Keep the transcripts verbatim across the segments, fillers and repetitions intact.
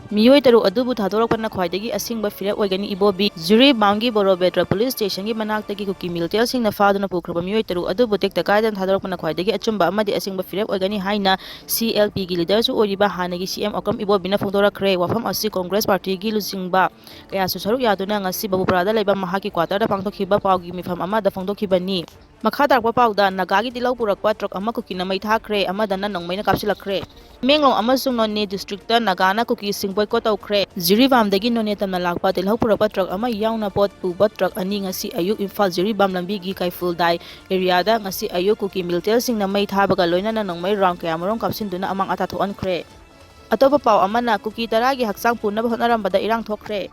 ꯃꯤꯑꯣꯏ ꯇꯔꯨꯛ ꯑꯗꯨꯕꯨ ꯊꯥꯗꯣꯔꯛꯄꯅ ꯈ꯭ꯋꯥꯏꯗꯒꯤ ꯑꯁꯦꯡꯕ ꯐꯤꯔꯦꯞ ꯑꯣꯏꯒꯅꯤ꯫ ꯏꯕꯣꯕꯤ꯫ ꯖꯤꯔꯤꯕꯥꯝꯒꯤ ꯕꯣꯔꯣꯕꯦꯗ꯭ꯔ ꯄꯨꯂꯤꯁ ꯁ꯭ꯇꯦꯁꯟꯒꯤ ꯃꯅꯥꯛꯇꯒꯤ ꯀꯨꯀꯤ ꯃꯤꯂꯤꯇꯦꯟꯁꯤꯡꯅ ꯐꯥꯗꯨꯅ ꯄꯨꯈ꯭ꯔꯕ ꯃꯤꯑꯣꯏ ꯇꯔꯨꯛ ꯑꯗꯨꯕꯨ ꯇꯦꯛꯇ ꯀꯥꯏꯗꯅ ꯊꯥꯗꯣꯔꯛꯄꯅ ꯈ꯭ꯋꯥꯏꯗꯒꯤ ꯑꯆꯨꯝꯕ ꯑꯃꯗꯤ ꯑꯁꯦꯡꯕ ꯐꯤꯔꯦꯞ ꯑꯣꯏꯒꯅꯤ ꯍꯥꯏꯅ ꯁꯤ ꯑꯦꯜ ꯄꯤꯒꯤ ꯂꯤꯗꯔꯁꯨ ꯑꯣꯏꯔꯤꯕ ꯍꯥꯟꯅꯒꯤ ꯁꯤ ꯑꯦꯝ ꯑꯣꯀ꯭ꯔꯝ ꯏꯕꯣꯕꯤꯅ ꯐꯣꯡꯗꯣꯔꯛꯈ꯭ꯔꯦ꯫ ꯋꯥꯐꯝ ꯑꯁꯤ ꯀꯣꯡꯒ꯭ꯔꯦꯁ ꯄꯥꯔꯇꯤꯒꯤ ꯂꯨꯆꯤꯡꯕ ꯀꯌꯥꯁꯨ ꯁꯔꯨꯛ ꯌꯥꯗꯨꯅ ꯉꯁꯤ ꯕꯕꯨꯄꯨꯔꯥꯗ ꯂꯩꯕ ꯃꯍꯥꯛꯀꯤ ꯀ꯭ꯋꯥꯇꯔꯗ ꯄꯥꯡꯊꯣꯛꯈꯤꯕ ꯄꯥꯎꯒꯤ ꯃꯤꯐꯝ ꯑꯃꯗ ꯐꯣꯡꯗꯣꯛꯈꯤꯕꯅꯤ꯫ ꯃꯈꯥ ꯇꯥꯔꯛꯄ ꯄꯥꯎꯗ, ꯅꯥꯒꯥꯒꯤ ꯇꯤꯜꯍꯧ ꯄꯨꯔꯛꯄ ꯇ꯭ꯔꯛ ꯑꯃ ꯀꯨꯀꯤꯅ ꯃꯩ ꯊꯥꯈ꯭ꯔꯦ, ꯑꯃꯗꯅ ꯅꯣꯡꯃꯩꯅ ꯀꯥꯞꯁꯤꯜꯂꯛꯈ꯭ꯔꯦ꯫ ꯇꯃꯦꯡꯂꯣꯡ ꯑꯃꯁꯨꯡ ꯅꯣꯅꯦ ꯗꯤꯁꯇ꯭ꯔꯤꯛꯇ ꯅꯥꯒꯥꯅ ꯀꯨꯀꯤꯁꯤꯡ ꯕꯣꯏꯀꯣꯠ ꯇꯧꯈ꯭ꯔꯦ꯫ ꯖꯤꯔꯤꯕꯥꯝꯗꯒꯤ ꯅꯣꯅꯦ ꯇꯝꯅ ꯂꯥꯛꯄ ꯇꯤꯜꯍꯧ ꯄꯨꯔꯛꯄ ꯇ꯭ꯔꯛ ꯑꯃ ꯌꯥꯎꯅ ꯄꯣꯠ ꯄꯨꯕ ꯇ꯭ꯔꯛ ꯑꯅꯤ ꯉꯁꯤ ꯑꯌꯨꯛ ꯏꯝꯐꯥꯜ ꯖꯤꯔꯤꯕꯥꯝ ꯂꯝꯕꯤꯒꯤ ꯀꯩꯐꯨꯜꯗꯥꯏ ꯑꯦꯔꯤꯌꯥꯗ ꯉꯁꯤ ꯑꯌꯨꯛ ꯀꯨꯀꯤ ꯃꯤꯂꯤꯇꯦꯟꯁꯤꯡꯅ ꯃꯩ ꯊꯥꯕꯒ ꯂꯣꯏꯅꯅ ꯅꯣꯡꯃꯩ ꯔꯥꯎꯟ ꯀꯌꯥꯃꯔꯨꯝ ꯀꯥꯞꯁꯤꯟꯗꯨꯅ ꯑꯃꯥꯡ ꯑꯇꯥ ꯊꯣꯛꯍꯟꯈ꯭ꯔꯦ꯫ ꯑꯇꯣꯞꯄ ꯄꯥꯎ ꯑꯃꯅ, ꯀꯨꯀꯤ ꯇꯔꯥꯒꯤ ꯍꯛꯆꯥꯡ ꯄꯨꯅꯕ ꯍꯣꯠꯅꯔꯝꯕꯗ ꯏꯔꯥꯡ ꯊꯣꯛꯈ꯭ꯔꯦ꯫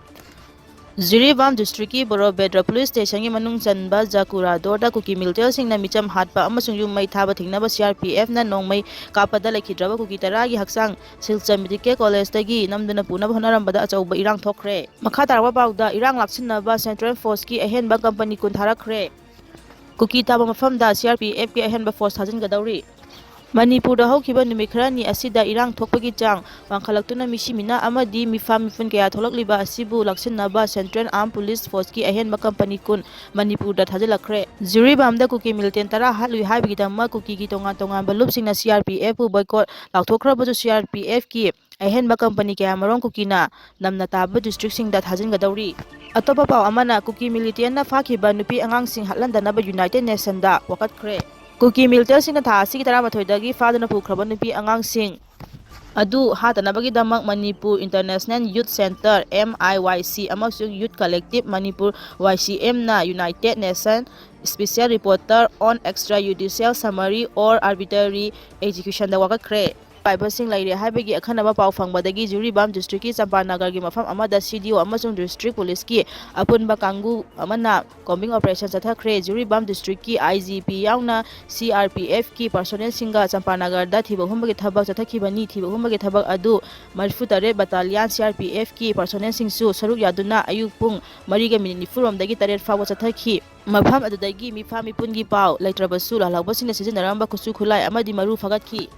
ꯖꯤꯔꯤꯕꯥꯝ ꯗꯤꯁꯇ꯭ꯔꯤꯛꯀꯤ ꯕꯣꯔꯣꯕꯦꯗ꯭ꯔ ꯄꯨꯂꯤꯁ ꯁ꯭ꯇꯦꯁꯟꯒꯤ ꯃꯅꯨꯡ ꯆꯟꯕ ꯖꯀꯨꯔꯥꯗꯣꯔꯗ ꯀꯨꯀꯤ ꯃꯤꯂꯤꯇꯦꯟꯁꯤꯡꯅ ꯃꯤꯆꯝ ꯍꯥꯠꯄ ꯑꯃꯁꯨꯡ ꯌꯨꯝ ꯃꯩ ꯊꯥꯕ ꯊꯤꯡꯅꯕ ꯁꯤ ꯑꯥꯔ ꯄꯤ ꯑꯦꯐꯅ ꯅꯣꯡꯃꯩ ꯀꯥꯞꯄꯗ ꯂꯩꯈꯤꯗ꯭ꯔꯕ ꯀꯨꯀꯤ ꯇꯔꯥꯒꯤ ꯍꯛꯆꯥꯡ ꯁꯤꯜꯆꯔ ꯃꯦꯗꯤꯀꯦꯜ ꯀꯣꯂꯦꯖꯇꯒꯤ ꯅꯝꯗꯨꯅ ꯄꯨꯅꯕ ꯍꯣꯠꯅꯔꯝꯕꯗ ꯑꯆꯧꯕ ꯏꯔꯥꯡ ꯊꯣꯛꯈ꯭ꯔꯦ꯫ ꯃꯈꯥ ꯇꯥꯔꯛꯄ ꯄꯥꯎꯗ, ꯏꯔꯥꯡ ꯂꯥꯛꯁꯤꯟꯅꯕ ꯁꯦꯟꯇ꯭ꯔꯦꯜ ꯐꯣꯔꯁꯀꯤ ꯑꯍꯦꯟꯕ ꯀꯝꯄꯅꯤ ꯀꯨꯟ ꯊꯥꯔꯛꯈ꯭ꯔꯦ꯫ ꯀꯨꯀꯤ ꯇꯥꯕ ꯃꯐꯝꯗ ꯁꯤ ꯑꯥꯔ ꯄꯤ ꯑꯦꯐꯀꯤ ꯑꯍꯦꯟꯕ ꯐꯣꯔꯁ ꯊꯥꯖꯤꯟꯒꯗꯧꯔꯤ꯫ ꯃꯅꯤꯄꯨꯔꯗ ꯍꯧꯈꯤꯕ ꯅꯨꯃꯤꯠ ꯈꯔꯅꯤ ꯑꯁꯤꯗ ꯏꯔꯥꯡ ꯊꯣꯛꯄꯒꯤ ꯆꯥꯡ ꯋꯥꯡꯈꯠꯂꯛꯇꯨꯅ ꯃꯤꯁꯤ ꯃꯤꯅꯥ ꯑꯃꯗꯤ ꯃꯤꯐꯥ ꯃꯤꯄꯨꯟ ꯀꯌꯥ ꯊꯣꯛꯂꯛꯂꯤꯕ ꯑꯁꯤꯕꯨ ꯂꯥꯛꯁꯤꯟꯅꯕ ꯁꯦꯟꯇ꯭ꯔꯦꯜ ꯑꯥꯔꯝ ꯄꯨꯂꯤꯁ ꯐꯣꯔꯁꯀꯤ ꯑꯍꯦꯟꯕ ꯀꯝꯄꯅꯤ ꯀꯨꯟ ꯃꯅꯤꯄꯨꯔꯗ ꯊꯥꯖꯤꯜꯂꯛꯈ꯭ꯔꯦ꯫ ꯖꯤꯔꯤꯕꯥꯝꯗ ꯀꯨꯀꯤ ꯃꯤꯂꯤꯇꯦꯟ ꯇꯔꯥ ꯍꯥꯠꯂꯨꯏ ꯍꯥꯏꯕꯒꯤꯗꯃꯛ ꯀꯨꯀꯤꯒꯤ ꯇꯣꯉꯥꯟ ꯇꯣꯉꯥꯟꯕ ꯂꯨꯞꯁꯤꯡꯅ C R P ꯑꯦꯐꯄꯨ boycott ꯂꯥꯎꯊꯣꯛꯈ꯭ꯔꯕꯁꯨ C R P ꯑꯦꯐꯀꯤ ꯑꯍꯦꯟꯕ ꯀꯝꯄꯅꯤ ꯀꯌꯥꯃꯔꯨꯝ ꯀꯨꯀꯤꯅ ꯅꯝꯅ ꯇꯥꯕ ꯗꯤꯁꯇ꯭ꯔꯤꯛꯁꯤꯡꯗ ꯊꯥꯖꯤꯟꯒꯗꯧꯔꯤ꯫ ꯑꯇꯣꯞꯄ ꯄꯥꯎ ꯑꯃꯅ, ꯀꯨꯀꯤ ꯃꯤꯂꯤꯇꯦꯟꯅ ꯐꯥꯈꯤꯕ ꯅꯨꯄꯤ ꯑꯉꯥꯡꯁꯤꯡ ꯍꯥꯠꯍꯟꯗꯅꯕ ꯌꯨꯅꯥꯏꯇꯦꯗ ꯅꯦꯁꯟꯗ ꯋꯥꯀꯠꯈ꯭ꯔꯦ꯫ ꯀꯨꯀꯤ ꯃꯤꯂꯤꯇꯦꯟꯁꯤꯡꯅ ꯊꯥ ꯑꯁꯤꯒꯤ ꯇꯔꯥꯃꯥꯊꯣꯏꯗꯒꯤ ꯐꯥꯗꯨꯅ ꯄꯨꯈ꯭ꯔꯕ ꯅꯨꯄꯤ ꯑꯉꯥꯡꯁꯤꯡ ꯑꯗꯨ ꯍꯥꯠꯇꯅꯕꯒꯤꯗꯃꯛ Manipur international youth centre, M I Y C, ꯑꯃꯁꯨꯡ youth collective Manipur, Y C ꯑꯦꯝꯅ united nation special reporter on extra judicial summary or arbitrary ꯑꯦꯛꯖꯤꯀ꯭ꯌꯨꯁꯟꯗ ꯋꯥꯀꯠꯈ꯭ꯔꯦ꯫ ꯄꯥꯏꯕꯁꯤꯡ ꯂꯩꯔꯦ ꯍꯥꯏꯕꯒꯤ ꯑꯈꯟꯅꯕ ꯄꯥꯎ ꯐꯪꯕꯗꯒꯤ ꯖꯤꯔꯤꯕꯥꯝ ꯗꯤꯁꯇ꯭ꯔꯤꯛꯀꯤ ꯆꯝꯄꯥꯅꯒꯔꯒꯤ ꯃꯐꯝ ꯑꯃꯗ ꯁꯤ ꯗꯤ ꯑꯣ ꯑꯃꯁꯨꯡ ꯗꯤꯁꯇ꯭ꯔꯤꯛ ꯄꯨꯂꯤꯁꯀꯤ ꯑꯄꯨꯟꯕ ꯀꯥꯡꯕꯨ ꯑꯃꯅ ꯀꯣꯝꯕꯤꯡ ꯑꯣꯄꯔꯦꯁꯟ ꯆꯠꯊꯈ꯭ꯔꯦ꯫ ꯖꯤꯔꯤꯕꯥꯝ ꯗꯤꯁꯇ꯭ꯔꯤꯛꯀꯤ ꯑꯥꯏ ꯖꯤ ꯄꯤ ꯌꯥꯎꯅ ꯁꯤ ꯑꯥꯔ ꯄꯤ ꯑꯦꯐꯀꯤ ꯄꯔꯁꯣꯅꯦꯜꯁꯤꯡꯒ ꯆꯝꯄꯥꯅꯒꯔꯗ ꯊꯤꯕ ꯍꯨꯝꯕꯒꯤ ꯊꯕꯛ ꯆꯠꯊꯈꯤꯕꯅꯤ꯫ ꯊꯤꯕ ꯍꯨꯝꯕꯒꯤ ꯊꯕꯛ ꯑꯗꯨ ꯃꯔꯤꯐꯨꯇꯔꯦꯠ ꯕꯇꯥꯂꯤꯌꯥꯟ ꯁꯤ ꯑꯥꯔ ꯄꯤ ꯑꯦꯐꯀꯤ ꯄꯔꯁꯣꯅꯦꯜꯁꯤꯡꯁꯨ ꯁꯔꯨꯛ ꯌꯥꯗꯨꯅ ꯑꯌꯨꯛ ꯄꯨꯡ ꯃꯔꯤꯒ ꯃꯤꯅꯤꯠ ꯅꯤꯐꯨꯔꯣꯝꯗꯒꯤ ꯇꯔꯦꯠ ꯐꯥꯎꯕ ꯆꯠꯊꯈꯤ꯫ ꯃꯐꯝ ꯑꯗꯨꯗꯒꯤ ꯃꯤꯐꯥ ꯃꯤꯄꯨꯟꯒꯤ ꯄꯥꯎ ꯂꯩꯇ꯭ꯔꯕꯁꯨ, ꯂꯥꯜꯍꯧꯕꯁꯤꯡꯅ ꯁꯤꯖꯤꯟꯅꯔꯝꯕ ꯈꯨꯠꯁꯨ ꯈꯨꯠꯂꯥꯏ ꯑꯃꯗꯤ ꯃꯔꯨ ꯐꯒꯠꯈꯤ꯫